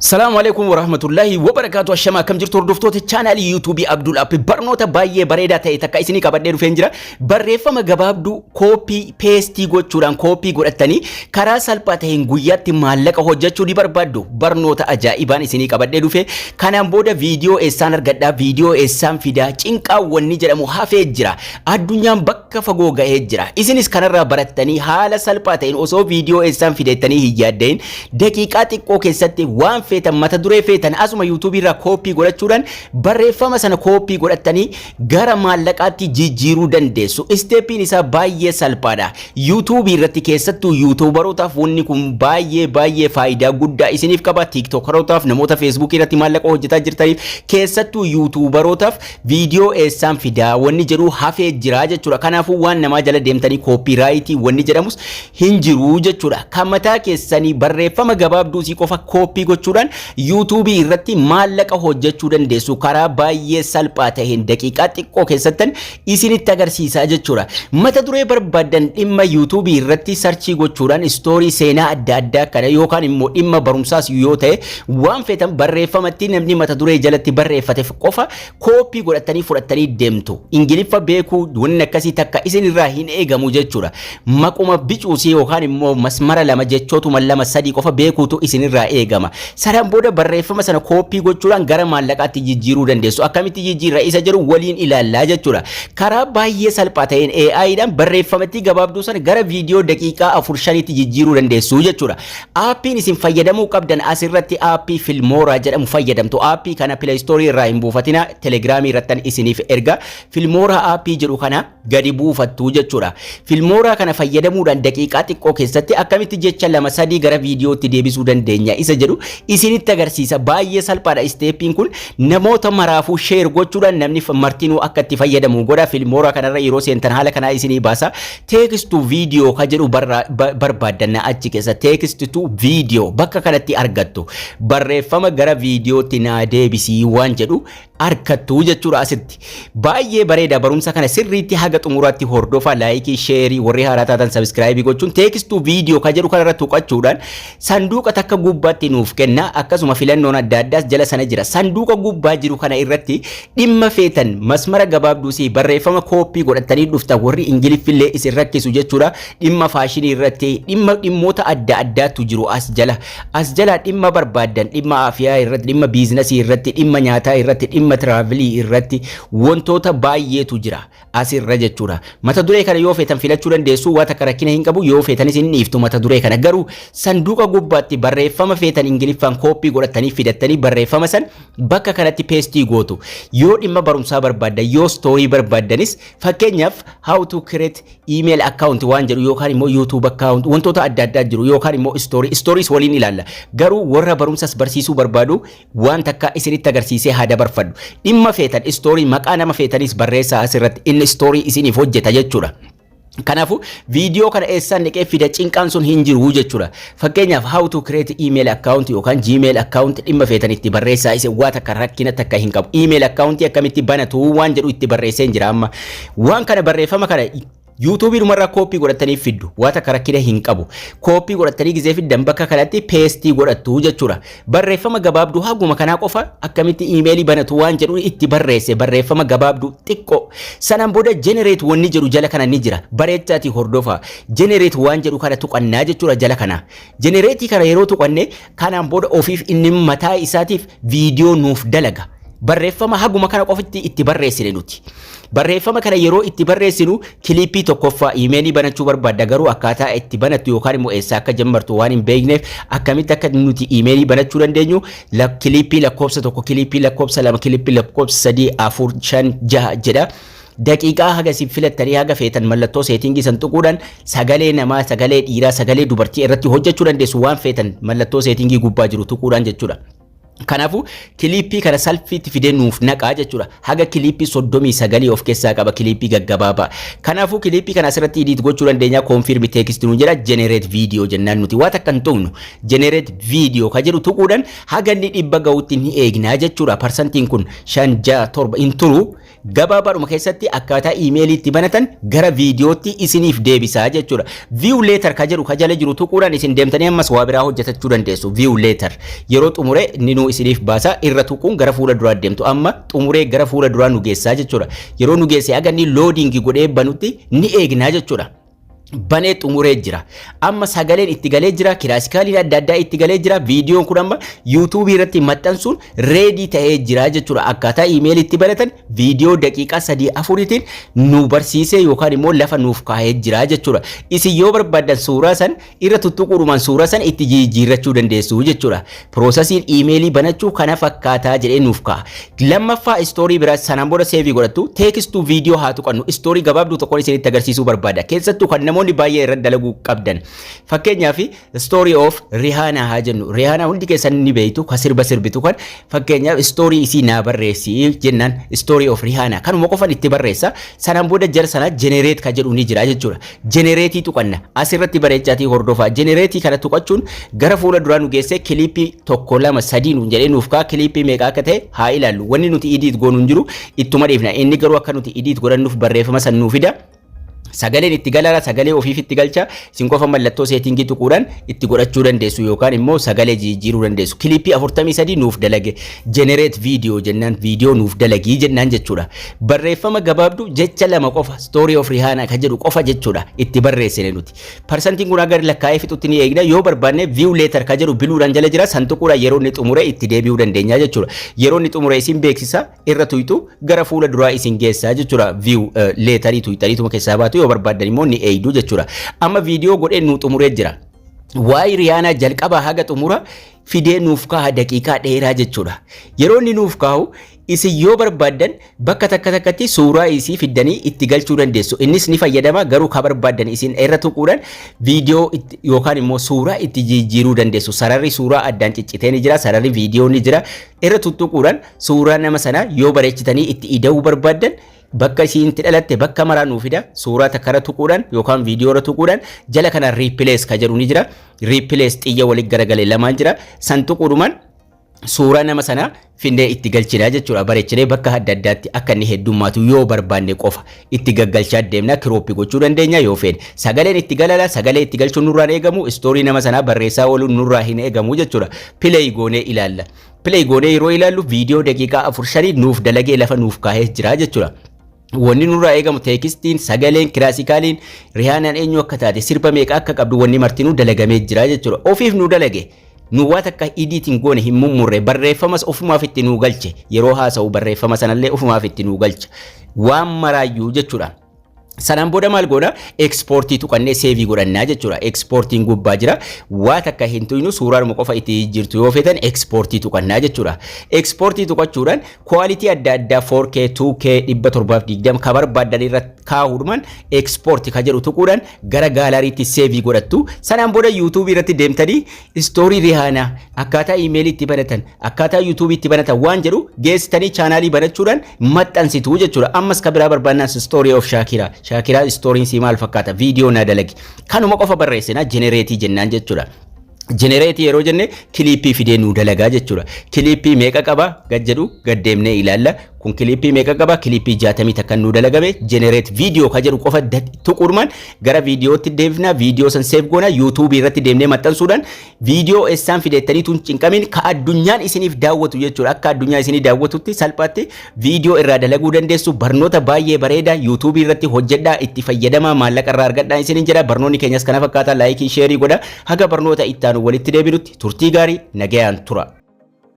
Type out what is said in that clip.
Salaamu alaikum warahmatullahi wabarakaatu. Ashama, akkam jirtu hordoftoota chaanaalii yuutuubii Abdul App? Barnoota baay'ee bareedaa ta'e takka isinii qabadhee dhufeen jira. Barreeffama gabaabduu copy paste gochuudhaan, copy godhattanii karaa salphaa ta'een guyyaatti maallaqa hojjechuu ni barbaaddu. Barnoota ajaa'ibaan isinii qabadhee dhufe. Kanaan booda viidiyoo eessaan argadhaa, viidiyoo eessaan fidaa, cinqaawwanni jedhamu hafee jira. Addunyaan bakka fagoo ga'ee jira. Isinis kanarraa barattanii haala salphaa ta'een osoo viidiyoo eessaan fidettanii hin yaadda'in daqiiqaa xiqqoo keessatti waan feetan, mata duree feetan asuma yuutuubii irraa copy godhachuudhaan, barreeffama sana copy godhattanii gara maallaqaatti jijjiiruu dandeessu. Stepiin isaa baay'ee salphaadha. Yuutuubii irratti keessattuu yuutuubarootaaf wanni kun baay'ee baay'ee faayidaa guddaa isiniif qaba. Tiiktookarootaaf, namoota feesbuukii irratti maallaqa hojjetaa jirtaniif, keessattuu yuutuubarootaaf viidiyoo eessaan fidaa wanni jedhu hafee jira jechuudha. Kanaafuu waan namaa jala deemtanii copyright wanni jedhamus hin jiru jechuudha. Kan mataa keessanii barreeffama gabaabduu sii qofa copy gochuudhaan yuutuubii irratti maallaqa hojjechuu dandeessu. Karaa baay'ee salphaa ta'een daqiiqaa xiqqoo keessattan isinitti agarsiisaa jechuudha. Mata duree barbaaddan dhimma yuutuubii irratti search gochuudhaan, story, seenaa adda addaa kana yookaan immoo dhimma barumsaas yoo ta'e, waan feetan barreeffamatti namni mata duree jalatti barreeffate qofa copy godhatanii fudhattanii deemtu. Ingiliffa beekuu wanni akkasii takka isin irraa hin eegamu jechuudha. Maquma bicuusii yookaan immoo masmara lama, jechootuma lama sadii qofa beekuutu isinirraa eegama. Sanaan booda barreeffama sana copy gochuudhaan gara maallaqaatti jijjiiruu dandeessu. Akkamitti jijjiirra isa jedhu waliin ilaallaa jechuudha. Karaa baay'ee salphaa ta'een AI'dhaan barreeffamatti gabaabduu sana gara viidiyoo daqiiqaa 4-5tti jijjiiruu dandeessu jechuudha. Aappiin isin fayyadamuu qabdan asirratti aappii Filmora jedhamu fayyadamtu. Aappii kana Play Store irraa hin buufatina, Telegiraamii irrattan isiniif erga. Filmora aappii jedhu kana gadi buufattu jechuudha. Filmora kana fayyadamuudhaan daqiiqaa xiqqoo keessatti akkamitti jecha lama sadii gara viidiyootti deebisuu dandeenya isa jedhu isinitti agarsiisa. Baay'ee salphaadha stepiin kun. Namoota maraafuu share gochuudhaan namni martinuu akka itti fayyadamu godha. Filmora kanarra yeroo seentan haala kanaa isinii baasa. Text to video ka jedhu barbaaddanna achi keessa. Text to video bakka kanatti argattu. Barreeffama gara viidiyootti naa deebisii waan jedhu argattu jechuudha asitti. Baay'ee bareeda. Barumsa kana sirriitti haga xumuraatti hordofa. Like, share, warri haaraa taatan subscribe gochuun, text to video ka jedhu kanarra tuqachuudhaan sanduuqa takka gubbaatti nuuf kenna. Akkasuma filannoon adda addaas jala sana jira. Sanduuqa gubbaa jiru kana irratti dhimma feetan, masmara gabaabduusii barreeffama copy godhatanii dhuftan, warri ingiliffillee isin rakkisu jechuudha. Dhimma faashinii irratti, dhimma dhimmoota adda addaatu jiru as jala. As jala dhimma barbaaddan, dhimma afiyaa irratti, dhimma business irratti, dhimma nyaataa irratti, dhimma travel irratti, wantoota baay'eetu jira asirra jechuudha. Mata duree kana yoo feetan filachuu dandeessu, waan takka rakkina hin qabu. Yoo feetanis hin dhiiftu mata duree kana. Garuu sanduuqa gubbaatti barreeffama feetan ingiliffaan copy godhatanii fidattanii barreeffama san bakka kanatti paste gootu. Yoo dhimma barumsaa barbaaddan, yoo story barbaaddanis, fakkeenyaaf how to create email account waan jedhu yookaan immoo YouTube account, wantoota adda addaa jiru, yookaan immoo story, stories waliin ilaalla. Garuu warra barumsas barsiisuu barbaadu waan takka isinitti agarsiisee haa dabarfadhu. Dhimma feetan, story, maqaa nama feetanis barreessaa asirratti, inni story isiniif hojjeta jechuudha. Kanaafuu viidiyoo kana eessaan dhiqee fida cinqaan sun hin jiru jechuudha. Fakkeenyaaf how to create email account yookaan Gmail account dhimma feetan itti barreessaa isin, waa takka rakkina takka hin qabu. Email account akkamitti banatu waan jedhu itti barreessee jira amma. Waan kana, barreeffama kana yuutuubii dhumarraa copy godhatanii fiddu, waa takka rakkina hin qabu. Copy godhatanii gizee fiddan bakka kanatti paste godhattu jechuudha. Barreeffama gabaabduu haguma kanaa qofa akkamitti iimeelii banatu waan jedhu itti barreesse, barreeffama gabaabduu xiqqoo. Sanaan booda generate wanni jedhu jala kana ni jira. Bareechaati hordofa. Generate waan jedhu kana tuqannaa jechuudha jala kana. Generate kana yeroo tuqanne, kanaan booda ofiif inni mataa isaatiif viidiyoo nuuf dalaga. Barreeffama haguma kana qofitti itti barreessine nuti. Barreeffama kana yeroo itti barreessinu, kilippii tokkoffaa iimeelii banachuu barbaadda, garuu akkaataa itti banattu yookaan immoo eessaa akka jammartu waan hin beekneef, akkamitti akka nuti iimeelii banachuu dandeenyu kilippii lakkoofsa 1, kilippii lakkoofsa 2, kilippii lakkoofsa 3, 4, 5, 6 jedha. Daqiiqaa haga isin filattanii haga feetan mallattoo setting san tuquudhaan sagalee namaa, sagalee dhiiraa, sagalee dubartii irratti hojjechuu dandeessu, waan feetan mallattoo setting gubbaa jiru tuquudhaan jechuudha. Kanaafuu kiliippii kana salphiitti fidee nuuf naqaa jechuudha. Haga kiliippii 39 of keessaa qaba, kiliippii gaggabaabaa. Kanaafuu kiliippii kana asirratti edit gochuu dandeenya. Confirm text nuun jedha. Generate video jennaan nuti waan takka hin tuqnu. Generate video ka jedhu tuquudhaan haga inni 100 ga'utti ni eegnaa jechuudha. Parsantiin kun 5, 6, 7 hin turu. Gabaabaadhuma keessatti akkaataa iimeelii itti banatan gara viidiyootti isiniif deebisaa jechuudha. View later ka jedhu ka jala jiru tuquudhaan isin deemtanii ammas waa biraa hojjetachuu dandeessu. View later yeroo xumure inni nuu isiniif baasa, irra tuquun gara fuula duraa deemtu. Amma xumuree gara fuula duraa nu geessaa jechuudha. Yeroo nu geesse haga inni loading godhee banutti ni eegnaa jechuudha. Banee xumuree jira. Amma sagaleen itti galee jira, classicaliin adda addaa itti galee jira. Viidiyoon kun amma YouTubeii irratti maxxansuun ready ta'ee jira jechuudha. Akkaataa iimeelii itti banatan viidiyoo daqiiqaa 3 4iitiin nu barsiisee yookaan immoo lafa nuuf kaa'ee jira jechuudha. Isin yoo barbaaddan suuraa san irra tuttuquudhumaan suuraa san itti jijjiirrachuu dandeessu jechuudha. Processiin iimeelii banachuu kana fakkaataa jedhee nuuf kaa'a. Lammaffaa story biraa, sanaan booda save godhattu. Text to video haa tuqannu. Story gabaabduu tokkoon isinitti agarsiisuu barbaada. Keessattuu kan namoonni baay'ee irratti dalaguu qabdan. Fakkeenyaaf, story of Rihanna haa jennu. Rihanna hundi keessan ni beektu, ka sirba sirbitu kan. Fakkeenyaaf, story isii naa barreessi jennaan, story of Rihanna kanuma qofan itti barreessa. Sanaan booda jara sana generate ka jedhu ni jira jechuudha. Generateii tuqanna. Asirratti bareechaatii hordofaa. Generateii kana tuqachuun gara fuula duraa nu geessee clipii tokko, lama, sadii nuun jedhee nuuf kaa. Clipii meeqa akka ta'e haa ilaallu. Wanni nuti edit goonu hin jiru, ittuma dhiifna. Inni garuu akka nuti edit godhannuuf barreeffama san nuu fida. Sagaleen itti galala, sagalee ofiif itti galcha. Isin qofa mallattoo settingii tuquudhaan itti godhachuu dandeessu yookaan immoo sagalee jijjiiruu dandeessu. Clipii 43 nuuf dalage. Generate video jennaan, viidiyoo nuuf dalagii jennaan jechuudha. Barreeffama gabaabduu jecha lama qofa, story of Rihanna ka jedhu qofa jechuudha, itti barreessine nuti. Percentiin kun agar lakkaa'ee fixutti ni eegna. Yoo barbaanne view later ka jedhu bluedhaan jala jira, san tuquudhaan yeroo inni xumure itti deebi'uu dandeenya jechuudha. Yeroo inni xumure isin beeksisa, irra tuytu, gara fuula duraa isin geessaa jechuudha. View laterii tuyxaniituma keessaa baatu, yoo barbaaddan immoo ni eeydu jechuudha. Amma viidiyoo godhee nu xumuree jira. Waa'ee Riyaanaa jalqabaa haga xumura fidee nuuf kaa'a, daqiiqaa dheeraa jechuudha. Yeroo inni nuuf kaa'u isin yoo barbaaddan bakka takka takkatti suuraa isii fiddanii itti galchuu dandeessu. Innis ni fayyadama, garuu ka barbaaddan isin irra tuquudhaan viidiyoo yookaan immoo suuraa itti jijjiiruu dandeessu. Sararri suuraa addaan ciccitee ni jira, sararri viidiyoo ni jira. Irra tuttuquudhaan suuraa nama sanaa yoo bareechitanii itti ida'uu barbaaddan, bakka isiin itti dhalatte bakka maraa nuu fida. Suuraa takka irra tuquudhaan yookaan viidiyoo irra tuquudhaan jala kana replace ka jedhu ni jira. Replace xiyya walitti garagalee lamaan jira. San tuquudhumaan suuraa nama sanaa finnee itti galchinaa jechuudha. Bareechinee bakka adda addaatti akka inni heddummaatu yoo barbaanne qofa itti gaggalchaa deemna, crop gochuu dandeenya yoo feene. Sagaleen itti galala, sagalee itti galchuun nurraan eegamu, story nama sanaa barreessaa ooluun nurraa hin eegamu jechuudha. Play goonee ilaalla. Play goonee yeroo ilaallu viidiyoo daqiiqaa 4 5 nuuf dalagee lafa nuuf kaahee jira jechuudha. Wanni nurraa eegamu textiin, sagaleen, classicaliin, Rihaanaan eenyu akka taate, sirba meeqa akka qabdu, wanni martinuu dalagamee jira jechuudha. Ofiif nu dalage. Nu waa takka editiin goone hin mummurre, barreeffamas ofumaaf itti nuu galche. Yeroo haasa'u barreeffama sanallee ofumaaf itti nuu galcha. Waan maraayyuu jechuudha. Sanaan booda maal goona? Exportii tuqannee save godhannaa jechuudha. Exportiin gubbaa jira. Waa takka hin tuynu, suuraadhuma qofa itti jirtu yoo feetan exportii tuqannaa jechuudha. Exportii tuqachuudhaan quality adda addaa 4K, 2K, 720 ka barbaaddan irra kaa'uudhumaan export ka jedhu tuquudhaan gara galleryitti save godhattu. Sanaan booda YouTubeii irratti deemtanii story Rihanna, akkaataa iimeelii itti banatan, akkaataa YouTubeii itti banatan waan jedhu geessitanii channelii banachuudhaan maxxansitu jechuudha. Ammas ka biraa barbaannaan story of Shakira. Shaakiraa storyn sii maal fakkaata? Viidiyoo na dalagi. Kanuma qofa barreessina, generateii jennaan jechuudha. Generateii yeroo jenne clipii fidee nuu dalagaa jechuudha. Clipii meeqa qaba gad jedhu gad deemnee ilaalla. Kun clipii meeqa qaba? Clipii 61 nuu dalagame. Generate video ka jedhu qofa tuquudhumaan gara viidiyootti deebifna. Viidiyoo san save goona, YouTubeii irratti deemnee maxxansuudhaan viidiyoo eessaan fideettanii tun cinqamin, ka addunyaan isiniif daawwatu jechuudha. Akka addunyaa isinii daawwatutti salphaatti viidiyoo irraa dalaguu dandeessu. Barnoota baay'ee bareeda YouTubeii irratti hojjedhaa, itti fayyadamaa, maallaqa irraa argadhaa isiniin jedha. Barnoonni keenyas kana fakkaata. Like, share godha. Haga barnoota itti aanu walitti deebinutti turtii gaarii, nagayaan tura.